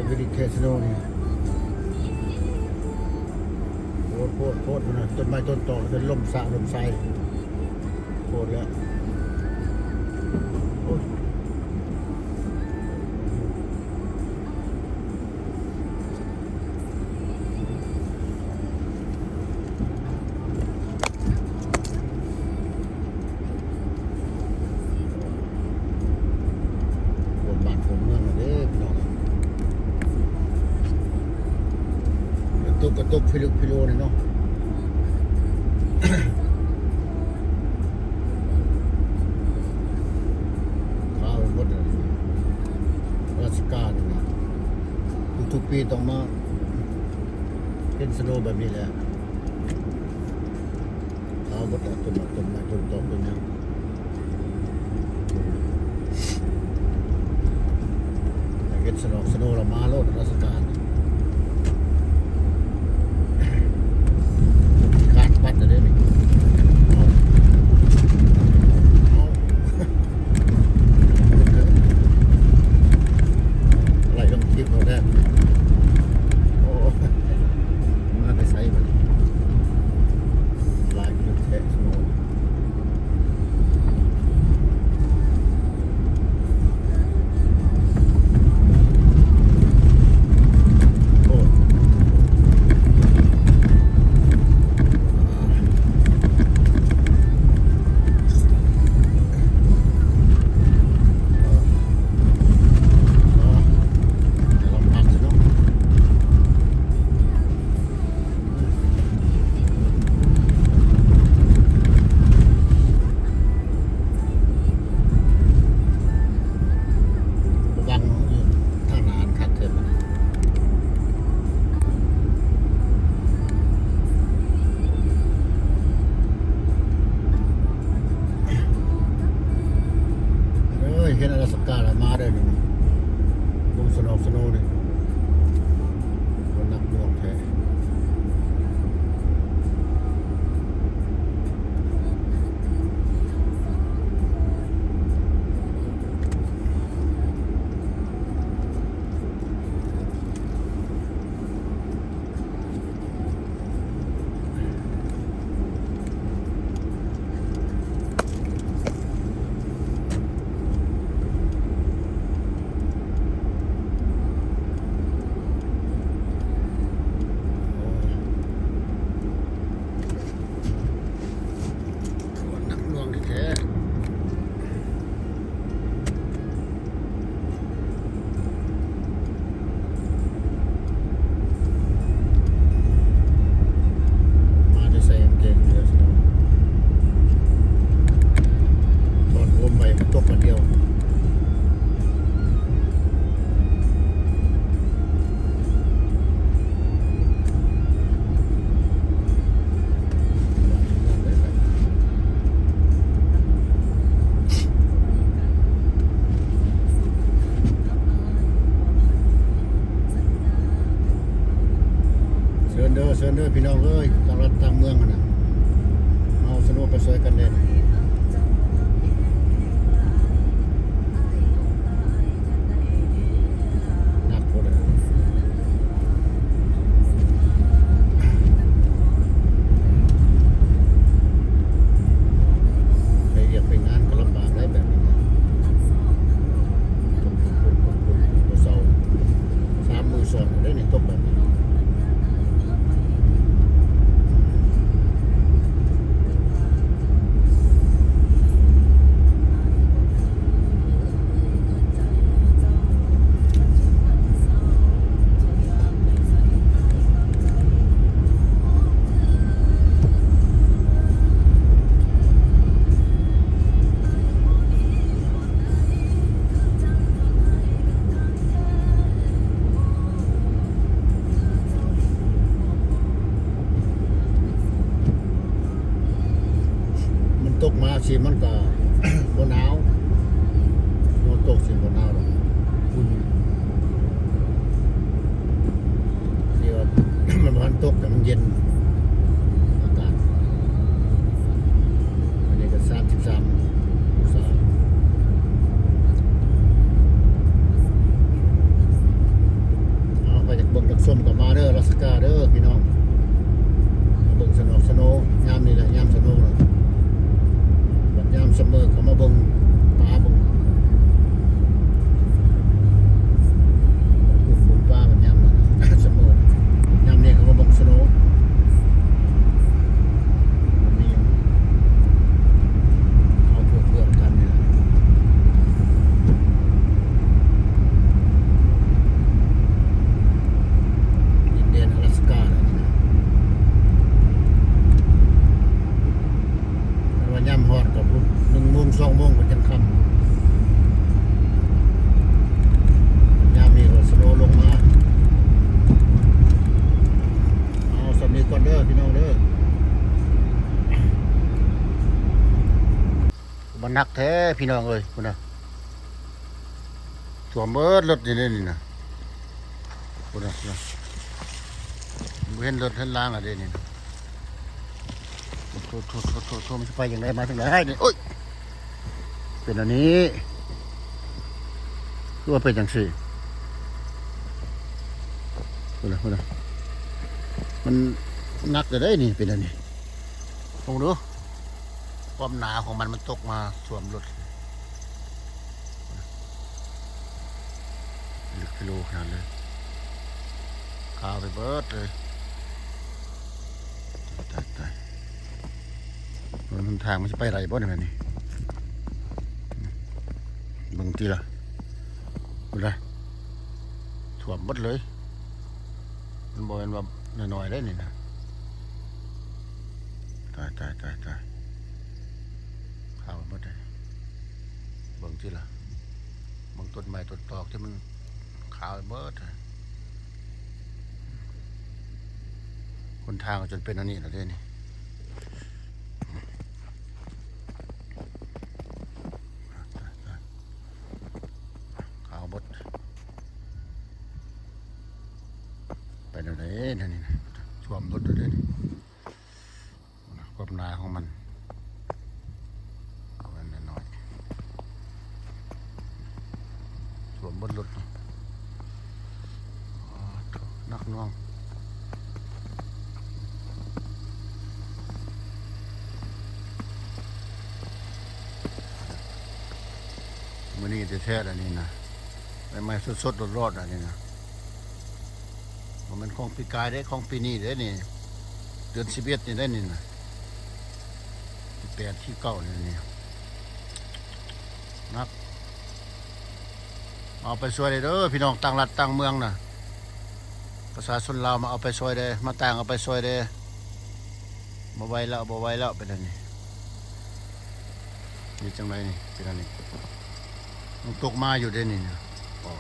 Very Casino ນີ້ ໂພດ ໂພດ ໂພດ ພຸ້ນນະ ຕົ້ນໄມ້ຕົ້ນຕອກຈົນລົ້ມສະລົ້ມໄຊ ໂພດແລ້ວ ໂອ້ຍ. ຖ້ວມບ້ານຖ້ວມເມືອງແລ້ວເດ້ພີ່ນ້ອງ ຝົນຕົກກໍຕົກພິລຶກພິໂລນີ້ເນາະ ຂາວໄປໝົດແລ້ວ ອາລາສການີ້ນະ ທຸກໆປີຕ້ອງມາ ເຫັນສະໂນແບບນີ້ແຫຼະ ຂາວໝົດແລ້ວ ຕົ້ນໝາກຕົ້ນໄມ້ຕົ້ນຕອກຕົ້ນຫຍັງ ຢາກເຫັນສະໜອກສະໂນລະມາໂລດ ລາຊະການ ຂ້ານປັດແລ້ວເດ້ນີ້ ເອົາ ເອົາ. ໄລ່ລົງຄລິບເອົາແທ້ ໂອ້ ມາແຕ່ໃສບັດນີ້ ຫຼາຍຄລິບແທ້ ສະໂນ. ບັງທາງໜ້າຫັ້ນຄັກແທ້ບັດນີ້ ເອີຍ ເຫັນອາລາສກາລະມາເດີນີ້ ລົງສະໜອກສະໂນນີ້ ຄົນໜັກໜ່ວງແທ້. ໂອ້ຍ ໜັກໜ່ວງແທ້ໆ. ມາແຕ່ໃສ່ກາງເກງເສື້ອຊິເນາະ ຖອດໂຮມໄວ້ມັນຕົກບາດດຽວ. ເຊີນເດີ ເຊີນເດີພີ່ນ້ອງເອີຍ ຕ່າງລັດຕ່າງເມືອງຫັ້ນນະ ມາເອົາສະໂນໄປຊ່ອຍກັນແດ່. ໜັກໂພດເລີຍ ໄປວຽກໄປງານກໍລຳບາກໄດ໋ແບບນີ້ນະ ບໍ່ເຊົາ ສາມມື້ຊ້ອນໄດ໋ນີ້ຕົກແບບນີ້. ມັນຕົກມາຊິມັນກະບໍ່ໜາວ ຝົນຕົກຊິບໍ່ໜາວດອກ ອຸ່ນ ທີ່ວ່າມັນບໍ່ທັນຕົກ ແຕ່ມັນເຢັນ ອາກາດ ອັນນີ້ກໍສາມສິບສາມອົງສາ. ຍາມຮ້ອນກໍພຸ້ນ ໜຶ່ງໂມງ ສອງໂມງ ມັນຈັ່ງຄ່ຳ. ຍາມນີ້ກໍສະໂນລົງມາ. ເອົາສ່ຳນີ້ກ່ອນເດີພີ່ນ້ອງເດີ. ມັນໜັກແທ້ພີ່ນ້ອງເອີຍ ພຸ້ນນະ. ຖ້ວມເບິດລົດນີ້ເດ້ນີ້ນະ. ພຸ້ນນະ ພຸ້ນນະ ບໍ່ເຫັນລົດເຫັນລາງລະເດ້ນີ້ນະ. ໂທ້ໆໆໆ ມັນຊິໄປຈັ່ງໃດມາຈັ່ງໃດນີ້. ໂອ້ຍ ເປັນອັນນີ້ ຄືວ່າເປັນຈັ່ງຊີ້. ພຸ້ນນະ ພຸ້ນນະ ມັນໜັກແທ້ໃດນີ້ ເປັນອັນນີ້. ເບິ່ງດູ ຄວາມໜາຂອງມັນ ມັນຕົກມາຖ້ວມລົດ ເລິກກິໂລຂະໜາດເລີຍ ຄາວໄປເບິດເລີຍ. ຕາຍ ຕາຍ ຕາຍ ມັນຫົນທາງມັນຊິໄປໄດ້ບໍ່ນີ້ ແມ່ນນີ້. ເບິ່ງຕິລະ ພຸ້ນນະ ຖ້ວມເບິດເລີຍ. ມັນບໍ່ແມ່ນວ່ານ້ອຍໆເດ້ນີ້ນະ. ຕາຍ ຕາຍ ຕາຍ ຕາຍ ຄາວໄປເບິດເລີຍ. ເບິ່ງຕິລະ ເບິ່ງຕົ້ນໄມ້ຕົ້ນຕອກທີ່ມັນຄາວໄປເບິດ. ຫົນທາງກໍຈົນເປັນອັນນີ້ລະເດ້ນີ້. ຕາຍ ຕາຍ ຕາຍ ຄາວເບິດ. ໄປແນວໃດແນວນີ້ນະ ຖ້ວມລົດຢູ່ເດ້ນີ້. ຄວາມໜາຂອງມັນ ເອົາໄວ້ໜ້ອຍໆ ຖ້ວມເບິດລົດເນາະ. ໂອ້ໂຫ ໜັກໜ່ວງ. ມື້ນີ້ແທ້ໆ ອັນນີ້ນະ ໃໝ່ໆ ສົດໆ ຮ້ອນໆ ອັນນີ້ນະ. ບໍ່ແມ່ນຂອງປີກາຍເດ້ ຂອງປີນີ້ເດ້ນີ້ ເດືອນສິບເອັດນີ້ໄດ້ນີ້ນະ ທີແປດ ທີເກົ້ານີ້ ນີ້ ໜັກ. ເອົາໄປຊ່ວຍເດີພີ່ນ້ອງ ຕ່າງລັດຕ່າງເມືອງນະ ປະຊາຊົນລາວ ມາເອົາໄປຊ່ວຍເດີ ມາຕ່າງເອົາໄປຊ່ວຍເດີ. ບໍ່ໄຫວແລ້ວ ບໍ່ໄຫວແລ້ວ ເປັນອັນນີ້ ເຮັດຈັ່ງໃດນີ້ ເປັນອັນນີ້ ມັນຕົກມາຢູ່ເດ້ນີ້ນະ. ອໍ